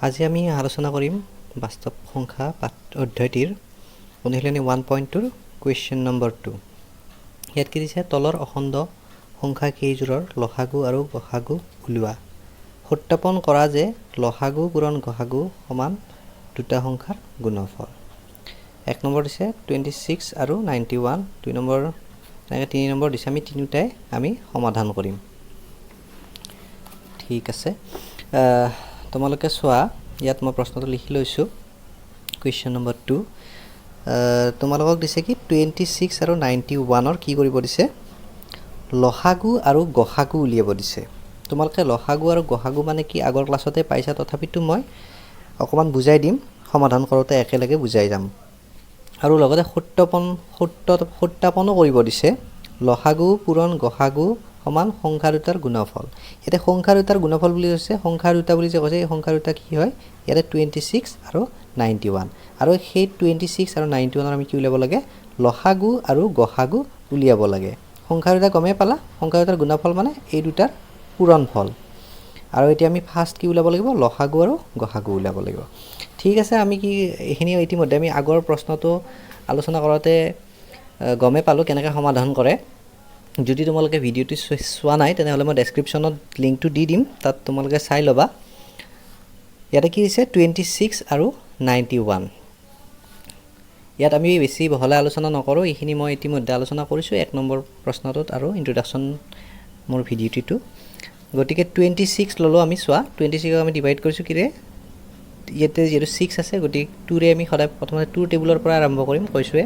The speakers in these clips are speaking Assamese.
আজি আমি আলোচনা কৰিম বাস্তৱ সংখ্যা পাঠ অধ্যায়টিৰ অনুশীলনী 1.2ৰ কুৱেশ্যন নম্বৰ 2। ইয়াত কি দিছে? তলৰ অখণ্ড সংখ্যা কেইযোৰৰ লসাগু আৰু গসাগু উলিওৱা। সত্যাপন কৰা যে লসাগু পূৰণ গসাগু সমান দুটা সংখ্যাৰ গুণফল। 1 নম্বৰ দিছে 26 আৰু 91, 2 নম্বৰ, এনেকৈ 3 নম্বৰ দিছে। আমি তিনিওটাই আমি সমাধান কৰিম। ঠিক আছে, তোমালোকে চোৱা, ইয়াত মই প্ৰশ্নটো লিখি লৈছোঁ। কুৱেশ্যন নম্বৰ 2, তোমালোকক দিছে কি? 26 আৰু 91ৰ কি কৰিব দিছে? লসাগু আৰু গসাগু উলিয়াব দিছে। তোমালোকে লসাগু আৰু গসাগু মানে কি আগৰ ক্লাছতে পাইছা, তথাপিতো মই অকণমান বুজাই দিম। সমাধান কৰোঁতে একেলগে বুজাই যাম। আৰু লগতে সত্যপন সত্য সত্যাপনো কৰিব দিছে, লসাগু পূৰণ গসাগু সমান সংখ্যা দুটাৰ গুণফল। ইয়াতে সংখ্যা দুটাৰ গুণফল বুলি কৈছে। সংখ্যা দুটা বুলি যে কৈছে, এই সংখ্যা দুটা কি হয়? ইয়াতে 26 আৰু 91। আৰু সেই 26 আৰু 91ৰ আমি কি উলিয়াব লাগে? লসাগু আৰু গসাগু উলিয়াব লাগে। সংখ্যা দুটা গমেই পালা। সংখ্যা দুটাৰ গুণফল মানে এই দুটাৰ পূৰণফল। আৰু এতিয়া আমি ফাৰ্ষ্ট কি উলিয়াব লাগিব? লসাগু আৰু গসাগু উলিয়াব লাগিব। ঠিক আছে, আমি কি এইখিনি ইতিমধ্যে আমি আগৰ প্ৰশ্নটো আলোচনা কৰোঁতে গমেই পালোঁ কেনেকৈ সমাধান কৰে। যদি তোমালোকে ভিডিঅ'টো চোৱা নাই, তেনেহ'লে মই ডেছক্ৰিপশ্যনত লিংকটো দি দিম, তাত তোমালোকে চাই ল'বা। ইয়াতে কি দিছে? 26 আৰু 91। ইয়াত আমি বেছি বহলাই আলোচনা নকৰোঁ। এইখিনি মই ইতিমধ্যে আলোচনা কৰিছোঁ 1 নম্বৰ প্ৰশ্নটোত আৰু ইণ্ট্ৰডাকশ্যন মোৰ ভিডিঅ'টিটো। গতিকে 26 ল'লোঁ আমি। চোৱা, 26ক আমি ডিভাইড কৰিছোঁ কিৰে? ইয়াতে যিহেতু 6 আছে, গতিকে 2ৰে। আমি সদায় প্ৰথমতে 2ৰ টেবুলৰ পৰা আৰম্ভ কৰিম, কৈছোঁৱে।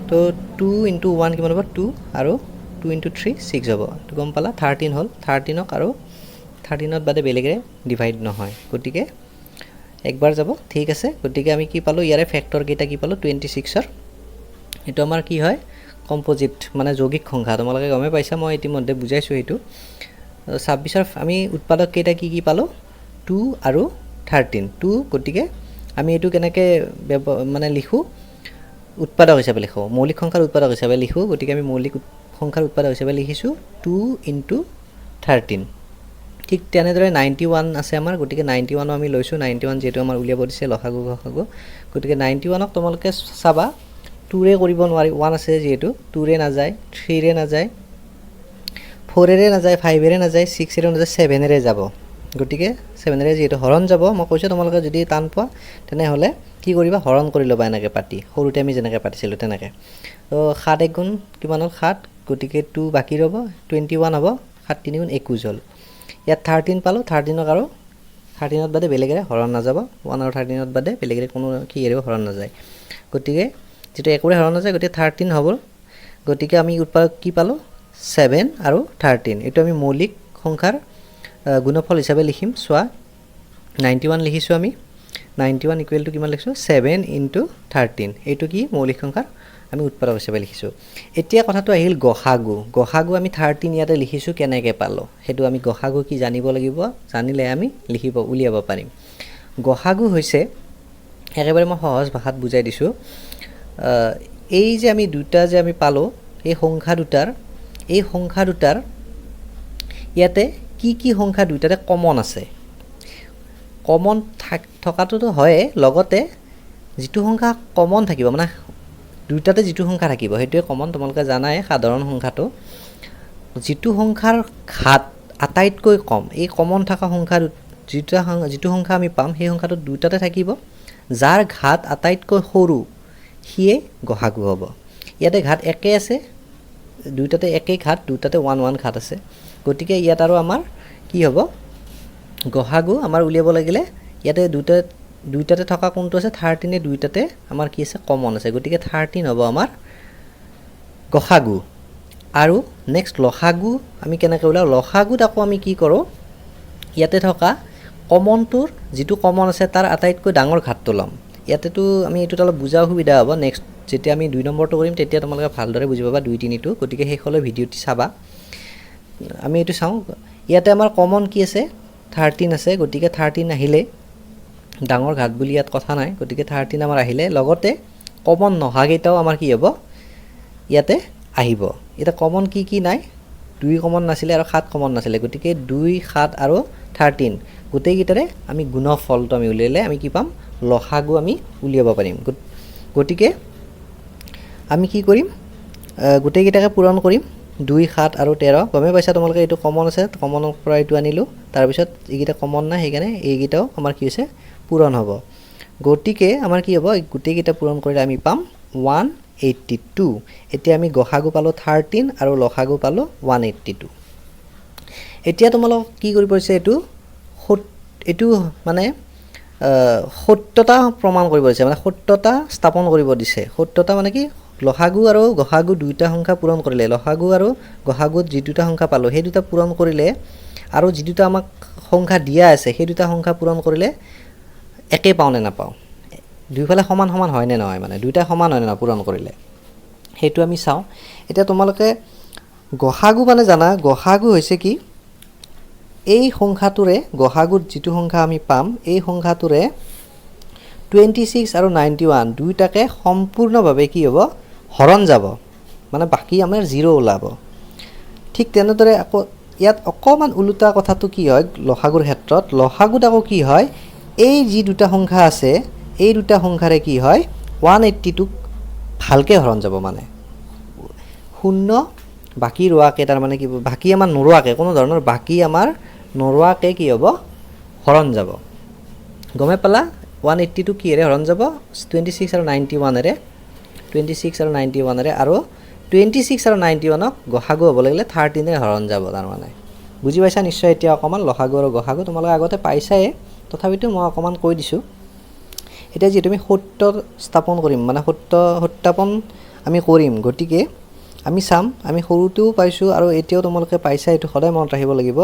তো 2 ইণ্টু 1 কিমান হ'ব? 2। আৰু 2 ইণ্টু 3 6 হ'ব। তো গম পালা, 13 হ'ল। 13ক আৰু 13ত বাদে বেলেগেৰে ডিভাইড নহয়, গতিকে একবাৰ যাব। ঠিক আছে, গতিকে আমি কি পালোঁ? ইয়াৰে ফেক্টৰকেইটা কি পালোঁ 26ৰ? এইটো আমাৰ কি হয়? কম্প'জিট, মানে যৌগিক সংখ্যা। তোমালোকে গমেই পাইছা, মই ইতিমধ্যে বুজাইছোঁ সেইটো। 26ৰ আমি উৎপাদক কেইটা কি কি পালোঁ? 2 আৰু 13। 2, গতিকে আমি এইটো কেনেকৈ মানে লিখোঁ? উৎপাদক হিচাপে লিখোঁ, মৌলিক সংখ্যাৰ উৎপাদক হিচাপে লিখোঁ। গতিকে আমি মৌলিক সংখ্যাৰ উৎপাদক হিচাপে লিখিছোঁ 2 ইণ্টু 13। ঠিক তেনেদৰে 91 আছে আমাৰ, গতিকে 91ো আমি লৈছোঁ। 91 যিহেতু আমাৰ উলিয়াব দিছে লসাগু গসাগু, গতিকে 91ক তোমালোকে চাবা, 2ৰে কৰিব নোৱাৰি, 1 আছে যিহেতু 2ৰে নাযায়, 3ৰে নাযায়, 4এৰে নাযায়, 5এৰে নাযায়, 6এৰে নাযায়, 7এৰে যাব। গতিকে 7এৰে যিহেতু হৰণ যাব, মই কৈছোঁ, তোমালোকে যদি টান পোৱা তেনেহ'লে কি কৰিবা? হৰণ কৰি ল'বা এনেকৈ পাতি, সৰুতে আমি যেনেকৈ পাতিছিলোঁ তেনেকৈ। তো 7 এক গুণ কিমান হ'ল? 7। গতিকে 2 বাকী ৰ'ব, 21 হ'ব। 7 তিনি গুণ 21 হ'ল। ইয়াত 13 পালোঁ। 13ক আৰু 13ত বাদে বেলেগেৰে হৰণ নাযাব। 1 আৰু 13ত বাদে বেলেগেৰে কোনো কি এৰিব হৰণ নাযায়। গতিকে যিটো একোৰে হৰণ নাযায়, গতিকে 13 হ'ব। গতিকে আমি উৎপাদক কি পালোঁ? 7 আৰু 13। এইটো আমি মৌলিক সংখ্যাৰ গুণফল হিচাপে লিখিম। চোৱা, 91 লিখিছোঁ আমি। 91 ইকুৱেল টু কিমান লিখিছোঁ? 7 ইণ্টু 13। এইটো কি মৌলিক সংখ্যাৰ আমি উৎপাদক হিচাপে লিখিছোঁ। এতিয়া কথাটো আহিল গসাগু। গসাগু আমি 13 ইয়াতে লিখিছোঁ, কেনেকৈ পালোঁ সেইটো? আমি গসাগু কি জানিব লাগিব, জানিলে আমি লিখিব উলিয়াব পাৰিম। গসাগু হৈছে, একেবাৰে মই সহজ ভাষাত বুজাই দিছোঁ, এই যে আমি দুটা যে আমি পালোঁ, এই সংখ্যা দুটাৰ ইয়াতে কি কি সংখ্যা দুইটাতে কমন আছে? কমন থকাটোতো হয়ে, লগতে যিটো সংখ্যা কমন থাকিব, মানে দুইটাতে যিটো সংখ্যা থাকিব সেইটোৱে কমন। তোমালোকে জানাই, সাধাৰণ সংখ্যাটো যিটো সংখ্যাৰ ঘাত আটাইতকৈ কম, এই কমন থকা সংখ্যা যিটো সংখ্যা আমি পাম, সেই সংখ্যাটো দুটাতে থাকিব। যাৰ ঘাত আটাইতকৈ সৰু, সিয়ে গসাগু হ'ব। ইয়াতে ঘাত একে আছে, দুয়োটাতে একেই ঘাত, দুটাতে 1 1 ঘাত আছে। গতিকে ইয়াত আৰু আমাৰ কি হ'ব? গসাগু আমাৰ উলিয়াব লাগিলে ইয়াতে দুইটাতে থকা কোনটো আছে? 13এ দুইটাতে আমাৰ কি আছে? কমন আছে। গতিকে 13 হ'ব আমাৰ গসাগু। আৰু নেক্সট লসাগু আমি কেনেকৈ উলিয়াওঁ? লসাগুত আকৌ আমি কি কৰোঁ? ইয়াতে থকা কমনটোৰ, যিটো কমন আছে, তাৰ আটাইতকৈ ডাঙৰ ঘাতটো ল'ম। ইয়াতেতো আমি এইটোত অলপ বুজা অসুবিধা হ'ব। নেক্সট যেতিয়া আমি 2 নম্বৰটো কৰিম, তেতিয়া তোমালোকে ভালদৰে বুজি পাবা 2 3টো। গতিকে শেষলৈ ভিডিঅ'টি চাবা। আমি এইটো চাওঁ, ইয়াতে আমাৰ কমন কি আছে? 13 আছে। গতিকে 13 আহিলে ডাঙৰ ঘাত বুলি ইয়াত কথা নাই। গতিকে 13 আমাৰ আহিলে, লগতে কমন নহাকেইটাও আমাৰ কি হ'ব? ইয়াতে আহিব। এতিয়া কমন কি কি নাই? 2 কমন নাছিলে আৰু 7 কমন নাছিলে। গতিকে 2, 7 আৰু 13। গোটেইকেইটাৰে আমি গুণফলটো আমি উলিয়ালে আমি কি পাম, লসাগু আমি উলিয়াব পাৰিম। গতিকে আমি কি কৰিম, গোটেইকেইটাকে পূৰণ কৰিম, 2, 7 আৰু 13। গমেই পাইছা তোমালোকে এইটো কমন আছে, কমনৰ পৰা এইটো আনিলোঁ, তাৰপিছত এইকেইটা কমন নাই, সেইকাৰণে এইকেইটাও আমাৰ কি হৈছে, পূৰণ হ'ব। গতিকে আমাৰ কি হ'ব, গোটেইকেইটা পূৰণ কৰিলে আমি পাম 182। এতিয়া আমি গসাগু পালোঁ 13 আৰু লসাগু পালোঁ 182। এতিয়া তোমালোকক কি কৰিব দিছে, এইটো মানে সত্যতা প্ৰমাণ কৰিব দিছে, মানে সত্যতা স্থাপন কৰিব দিছে। সত্যতা মানে কি, লসাগু আৰু গসাগু দুয়োটা সংখ্যা পূৰণ কৰিলে, লসাগু আৰু গসাগুত যি দুটা সংখ্যা পালোঁ সেই দুটা পূৰণ কৰিলে আৰু যি দুটা আমাক সংখ্যা দিয়া আছে সেই দুটা সংখ্যা পূৰণ কৰিলে একে পাওঁ নে নাপাওঁ, দুয়োফালে সমান সমান হয় নে নহয়, মানে দুয়োটা সমান হয় নে নহয় পূৰণ কৰিলে, সেইটো আমি চাওঁ। এতিয়া তোমালোকে গসাগু মানে জানা, গসাগু হৈছে কি, এই সংখ্যাটোৰে গসাগুত যিটো সংখ্যা আমি পাম এই সংখ্যাটোৰে 26 আৰু 91 দুয়োটাকে সম্পূৰ্ণভাৱে কি হ'ব, হৰণ যাব, মানে বাকী আমাৰ জিৰ' ওলাব। ঠিক তেনেদৰে আকৌ ইয়াত অকণমান ওলোটা কথাটো কি হয় লসাগুৰ ক্ষেত্ৰত, লসাগুত আকৌ কি হয়, এই যি দুটা সংখ্যা আছে এই দুটা সংখ্যাৰে কি হয় 182ক ভালকৈ হৰণ যাব, মানে শূন্য বাকী ৰোৱাকৈ, তাৰমানে কি বাকী আমাৰ নোৰোৱাকৈ, কোনো ধৰণৰ বাকী আমাৰ নোৰোৱাকৈ কি হ'ব, হৰণ যাব। গমে পালা 182 কিহেৰে হৰণ যাব, 26 আৰু 91-এৰে, 26 আৰু 91-এৰে, আৰু 26 আৰু 91ক গসাগু হ'ব লাগিলে 13-এৰে হৰণ যাব। তাৰমানে বুজি পাইছা নিশ্চয় এতিয়া অকণমান লসাগু আৰু গসাগু তোমালোকে আগতে পাইছাই, তথাপিতো মই অকণমান কৈ দিছোঁ। এতিয়া যিহেতু আমি সত্য স্থাপন কৰিম, মানে সত্যাপন আমি কৰিম, গতিকে আমি চাম, আমি সৰুতেও পাইছোঁ আৰু এতিয়াও তোমালোকে পাইছা, এইটো সদায় মনত ৰাখিব লাগিব,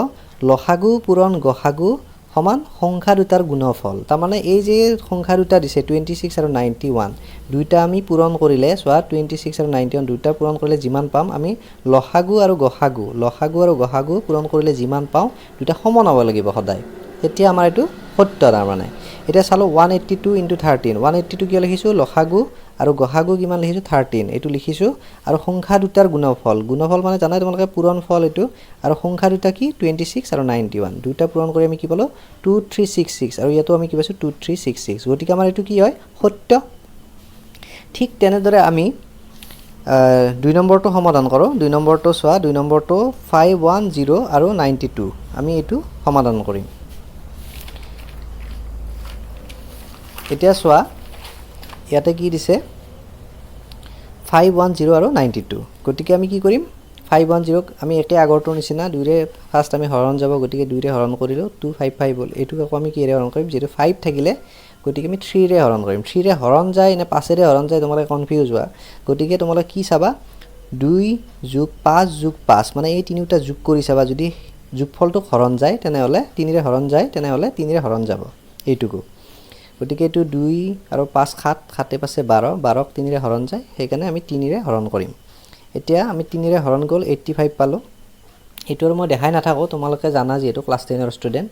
লসাগু পূৰণ গসাগু সমান সংখ্যা দুটাৰ গুণফল। তাৰমানে এই যে সংখ্যা দুটা দিছে 26 আৰু 91, দুইটা আমি পূৰণ কৰিলে, চোৱা 26 আৰু 91 দুইটা পূৰণ কৰিলে যিমান পাম আমি লসাগু আৰু গসাগু, লসাগু আৰু গসাগু পূৰণ কৰিলে যিমান পাওঁ দুইটা সমান হ'ব লাগিব সদায়, তেতিয়া আমাৰ এইটো সত্য। তাৰমানে এতিয়া চালোঁ 182 ইনটু 13, 182 কিয় লিখিছোঁ, লসাগু আৰু গসাগু কিমান লিখিছোঁ 13, এইটো লিখিছোঁ, আৰু সংখ্যা দুটাৰ গুণফল, গুণফল মানে জানাই তোমালোকে পূৰণফল এইটো, আৰু সংখ্যা দুটা কি 26 আৰু 91, দুটা পূৰণ কৰি আমি কি পালোঁ 2366, আৰু ইয়াতো আমি কি পাইছোঁ 2366। গতিকে আমাৰ এইটো কি হয়, সত্য। ঠিক তেনেদৰে আমি 2 নম্বৰটো সমাধান কৰোঁ। 2 নম্বৰটো চোৱা, 2 নম্বৰটো 510 আৰু 92 আমি এইটো সমাধান কৰিম। এতিয়া চোৱা ইয়াতে কি দিছে 510 আৰু 92, গতিকে আমি কি কৰিম, 510ক আমি একে আগৰটোৰ নিচিনা দুইৰে ফাৰ্ষ্ট আমি হৰণ যাব, গতিকে দুইৰে হৰণ কৰিলোঁ 255 হ'ল, এইটোক আকৌ আমি কিহেৰে হৰণ কৰিম, যিহেতু 5 থাকিলে গতিকে আমি 3ৰে হৰণ কৰিম। 3ৰে হৰণ যায় নে 5ৰে হৰণ যায় তোমালোকে কনফিউজ হোৱা, গতিকে তোমালোকে কি চাবা, 2 যোগ 5 যোগ 5, মানে এই তিনিওটা যোগ কৰি চাবা, যদি যোগফলটোক হৰণ যায় তেনেহ'লে 3ৰে হৰণ যায়, তেনেহ'লে 3ৰে হৰণ যাব এইটোকো। গতিকে এইটো 2 আৰু 5 7, 7 5 12, 12ক 3ৰে হৰণ যায়, সেইকাৰণে আমি 3ৰে হৰণ কৰিম। এতিয়া আমি 3ৰে হৰণ গ'ল 85 পালোঁ। এইটো আৰু মই দেখাই নাথাকোঁ, তোমালোকে জানা যিহেতু ক্লাছ 10ৰ ষ্টুডেণ্ট।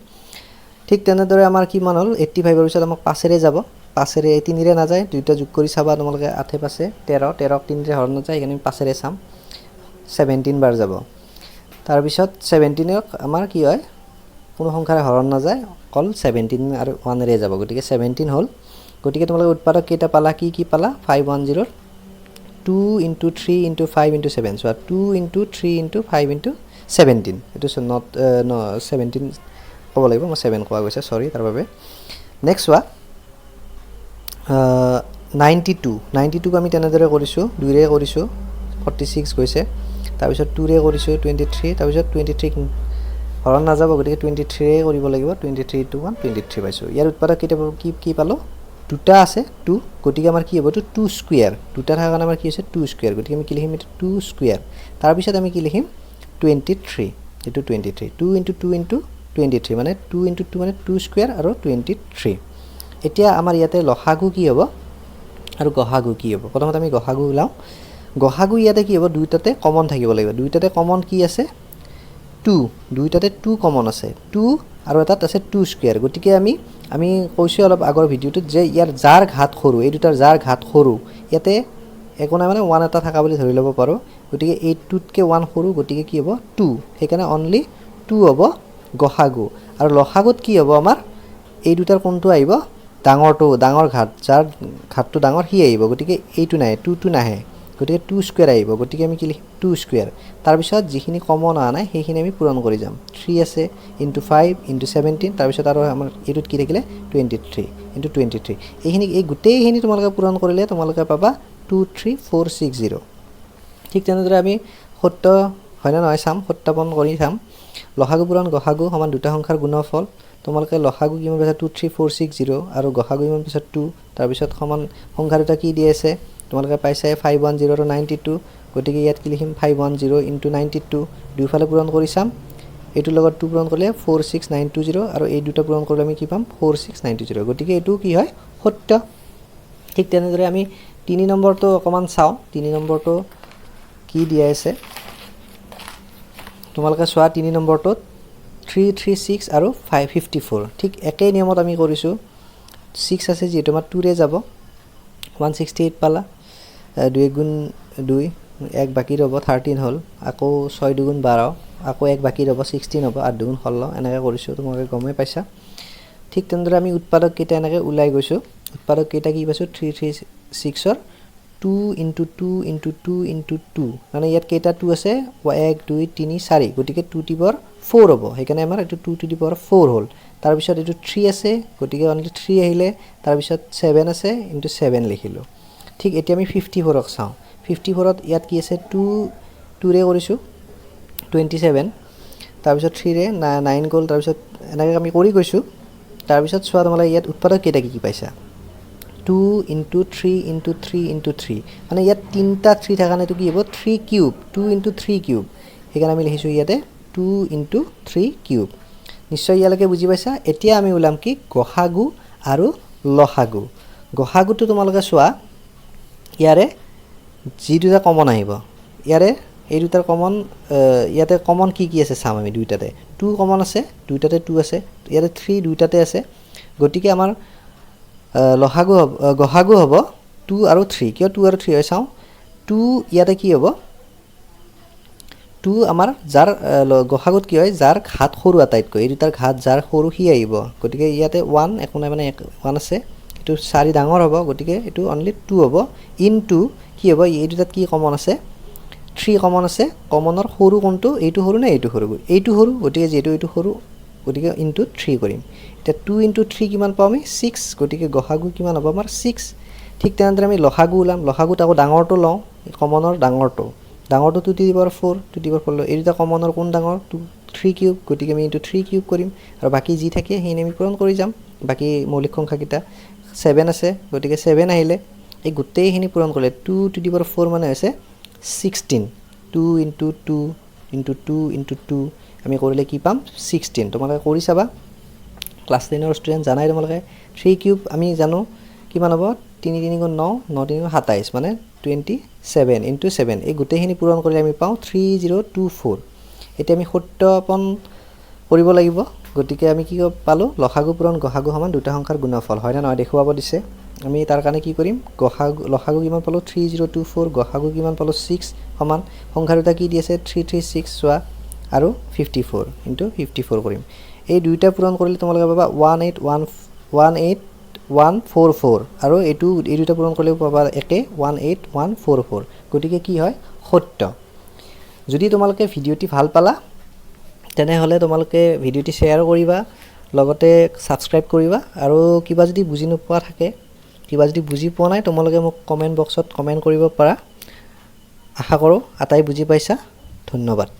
ঠিক তেনেদৰে আমাৰ কিমান হ'ল 85ৰ পিছত আমাক 5ৰে যাব, 5ৰে 3ৰে নাযায়, দুইটা যোগ কৰি চাবা তোমালোকে, 8 5 13, 13ক 3ৰে হৰণ নাযায়, সেইকাৰণে আমি 5ৰে চাম, 17 বাৰ যাব। তাৰপিছত 17ক আমাৰ কি হয়, কোনো সংখ্যাৰে হৰণ নাযায়, অকল 17 আৰু 1ৰে যাব, গতিকে 17 হ'ল। গতিকে তোমালোকে উৎপাদক কেইটা পালা, কি কি পালা, 510ৰ 2 ইনটু 3 ইনটু 5 ইনটু 7, চোৱা 2 ইনটু 3 ইনটু 5 ইনটু 17, এইটো not 17 ক'ব লাগিব, মই 7 কোৱা গৈছে চৰি তাৰ বাবে। নেক্সট চোৱা 92, 92ক আমি তেনেদৰে কৰিছোঁ, 2ৰে কৰিছোঁ 46 গৈছে, তাৰপিছত 2ৰে কৰিছোঁ 23, তাৰপিছত 23 হৰণ নাযাব, গতিকে 23ৰে কৰিব লাগিব, 23 ইনটু 1 23 পাইছোঁ। ইয়াৰ উৎপাদক কেইটা কি কি পালোঁ, দুটা আছে 2, গতিকে আমাৰ কি হ'ব এইটো 2 স্কুৱেৰ, দুটা থকাৰ কাৰণে আমাৰ কি হৈছে 2 স্কুৱেৰ, গতিকে আমি কি লিখিম এইটো 2 স্কুৱেৰ, তাৰপিছত আমি কি লিখিম 23, এইটো 23, 2 ইনটু 2 ইনটু 23, মানে 2 ইনটু 2 মানে 2 স্কুৱেৰ আৰু 23। এতিয়া আমাৰ ইয়াতে লসাগু কি হ'ব আৰু গসাগু কি হ'ব, প্ৰথমতে আমি গসাগু ওলাওঁ। গসাগু ইয়াতে কি হ'ব, দুইটাতে কমন থাকিব লাগিব, দুইটাতে কমন কি আছে 2, দুইটাতে 2 কমন আছে, 2 আৰু এটাত আছে 2 স্কুৱেৰ, গতিকে আমি আমি কৈছোঁ অলপ আগৰ ভিডিঅ'টোত যে ইয়াৰ যাৰ ঘাত সৰু, এই দুটাৰ যাৰ ঘাত সৰু, ইয়াতে একো নাই মানে 1 এটা থকা বুলি ধৰি ল'ব পাৰোঁ, গতিকে এই 2তকৈ 1 সৰু, গতিকে কি হ'ব 2, সেইকাৰণে অনলি 2 হ'ব গসাগু। আৰু লসাগুত কি হ'ব আমাৰ? এই দুটাৰ কোনটো আহিব? ডাঙৰটো, ডাঙৰ ঘাত, যাৰ ঘাতটো ডাঙৰ সি আহিব। গতিকে এইটো নাহে, টুটো নাহে, গতিকে টু স্কুৱেৰ আহিব। গতিকে আমি কি লিখিম? Two square. তাৰপিছত যিখিনি কমন অহা নাই সেইখিনি আমি পূৰণ কৰি যাম। থ্ৰী আছে ইনটু ফাইভ ইনটু 17, তাৰপিছত আৰু আমাৰ এইটোত কি থাকিলে? 23 ইনটু 23। এইখিনি, এই গোটেইখিনি তোমালোকে পূৰণ কৰিলে তোমালোকে পাবা 23460। ঠিক তেনেদৰে আমি সত্য হয়নে নহয় চাম, সত্যাপন কৰি চাম। লসাগু পূৰণ গসাগু সমান দুটা সংখ্যাৰ গুণফল। তোমালোকে লসাগু কিমান পাইছা? 23460। আৰু গসাগু কিমান পাইছা? টু। তাৰপিছত সমান সংখ্যা দুটা কি দি আছে? তোমালোকে পাইছা 510 আৰু 92। গতিকে ইয়াত কি লিখিম? 510 ইনটু 92। দুয়োফালে পূৰণ কৰি চাম। এইটোৰ লগত টু পূৰণ কৰিলে 46920 আৰু এই দুটা পূৰণ কৰিলে আমি কি পাম? 46920। গতিকে এইটো কি হয়? সত্য। ঠিক তেনেদৰে আমি তিনি নম্বৰটো অকণমান চাওঁ। তিনি নম্বৰটো কি দিয়া আছে তোমালোকে চোৱা। তিনি নম্বৰটোত 336 আৰু 554। ঠিক একেই নিয়মত আমি কৰিছোঁ। ছিক্স আছে যিহেতু আমাৰ টুৰে যাব। 168 পালা। দুই গুণ দুই, এক বাকী ৰ'ব, 13 হ'ল। আকৌ ছয় দুগুণ 12, আকৌ এক বাকী ৰ'ব, 16 হ'ব। আঠ দুগুণ 16। এনেকৈ কৰিছোঁ, তোমালোকে গমেই পাইছা। ঠিক তেনেদৰে আমি উৎপাদককেইটা এনেকৈ ওলাই গৈছোঁ। উৎপাদককেইটা কি পাইছোঁ? 336ৰ two into two into two into two, মানে ইয়াত কেইটা টু আছে? এক, দুই, তিনি, চাৰি। গতিকে two to power four হ'ব। সেইকাৰণে আমাৰ এইটো two to the power four হ'ল। তাৰপিছত এইটো থ্ৰী আছে, গতিকে অনলি থ্ৰী আহিলে। তাৰপিছত ছেভেন আছে, ইনটু ছেভেন লিখিলোঁ। ঠিক এতিয়া আমি 54ক চাওঁ। 54ত ইয়াত কি আছে? টু, টুৰে কৰিছোঁ 27, তাৰপিছত থ্ৰীৰে নাইন গ'ল, তাৰপিছত এনেকৈ আমি কৰি গৈছোঁ। তাৰপিছত চোৱা, তোমালোকে ইয়াত উৎপাদক কেইটা কি কি পাইছা? Two into three into three into three, মানে ইয়াত তিনিটা থ্ৰী থকা কাৰণেতো কি হ'ব? Three cube, two into three cube. সেইকাৰণে আমি লিখিছোঁ ইয়াতে টু ইনটু থ্ৰী কিউব। নিশ্চয় ইয়ালৈকে বুজি পাইছা। এতিয়া আমি ওলাম কি? গসাগু আৰু লসাগু। গসাগুটো তোমালোকে চোৱা, ইয়াৰে যি দুটা কমন আহিব, ইয়াৰে এই দুটাৰ কমন, ইয়াতে কমন কি কি আছে চাম আমি। দুইটাতে টু কমন আছে, দুইটাতে টু আছে, ইয়াতে থ্ৰী দুইটাতে আছে। গতিকে আমাৰ লসাগু হ'ব, গসাগু হ'ব টু আৰু থ্ৰী। কিয় টু আৰু থ্ৰী হয় চাওঁ। টু ইয়াতে কি হ'ব? টু আমাৰ যাৰ গসাগুত কি হয়? যাৰ ঘাত সৰু আটাইতকৈ, এই দুটাৰ ঘাত যাৰ সৰু সি আহিব। গতিকে ইয়াতে ওৱান একো নাই, মানে ওৱান আছে, এইটো চাৰি ডাঙৰ হ'ব, গতিকে এইটো অনলি টু হ'ব। ইন টু কি হ'ব? এই দুটাত কি কমন আছে? থ্ৰী কমন আছে। কমনৰ সৰু কোনটো? এইটো সৰু নে এইটো সৰু? এইটো সৰু। গতিকে যিহেতু এইটো সৰু, গতিকে ইনটু থ্ৰী কৰিম। এতিয়া টু ইনটু থ্ৰী কিমান পাওঁ আমি? ছিক্স। গতিকে গসাগু কিমান হ'ব আমাৰ? ছিক্স। ঠিক তেনেদৰে আমি লসাগু ওলাম। লসাগুত আকৌ ডাঙৰটো লওঁ, কমনৰ ডাঙৰটো। ডাঙৰটো two to the power four, two the power four। এই দুটা কমনৰ কোন ডাঙৰ? Two, three cube. গতিকে আমি ইনটু থ্ৰী কিউব কৰিম আৰু বাকী যি থাকে সেইখিনি আমি পূৰণ কৰি যাম। বাকী মৌলিক সংখ্যাকেইটা ছেভেন আছে, গতিকে ছেভেন আহিলে এই গোটেইখিনি পূৰণ কৰিলে two to the power four মানে হৈছে 16। Two into two into two into two আমি কৰিলে কি পাম? 16। তোমালোকে কৰি চাবা। ক্লাছ 10ৰ ষ্টুডেণ্ট জানাই তোমালোকে। থ্ৰী কিউব আমি জানো কিমান হ'ব? তিনি তিনি গুণ ন, ন তিনি গুণ 27, মানে 27 ইনটু ছেভেন। এই গোটেইখিনি পূৰণ কৰিলে আমি পাওঁ 3024। এতিয়া আমি সত্যাপন কৰিব লাগিব। গতিকে আমি কি পালোঁ? লসাগু পূৰণ গসাগু সমান দুটা সংখ্যাৰ গুণফল হয়নে নহয় দেখুৱাব দিছে। আমি তাৰ কাৰণে কি কৰিম? গসাগু, লসাগু কিমান পালোঁ? 3024। গসাগু কিমান পালোঁ? ছিক্স। সমান সংখ্যা দুটা কি দি আছে? 336 চোৱা আৰু 54 ইনটু 54 কৰিম। এই দুইটা পূৰণ কৰিলে তোমালোকে পাবা 18144 আৰু এইটো, এই দুটা পূৰণ কৰিলেও পাবা একে 18144। গতিকে কি হয়? সত্য। যদি তোমালোকে ভিডিঅ'টি ভাল পালা, তেনেহ'লে তোমালোকে ভিডিঅ'টি শ্বেয়াৰ কৰিবা, লগতে ছাবস্ক্ৰাইব কৰিবা। আৰু কিবা যদি বুজি নোপোৱা থাকে, কিবা যদি বুজি পোৱা নাই, তোমালোকে মোক কমেণ্ট বক্সত কমেণ্ট কৰিব পাৰা। আশা কৰোঁ আটাই বুজি পাইছা। ধন্যবাদ।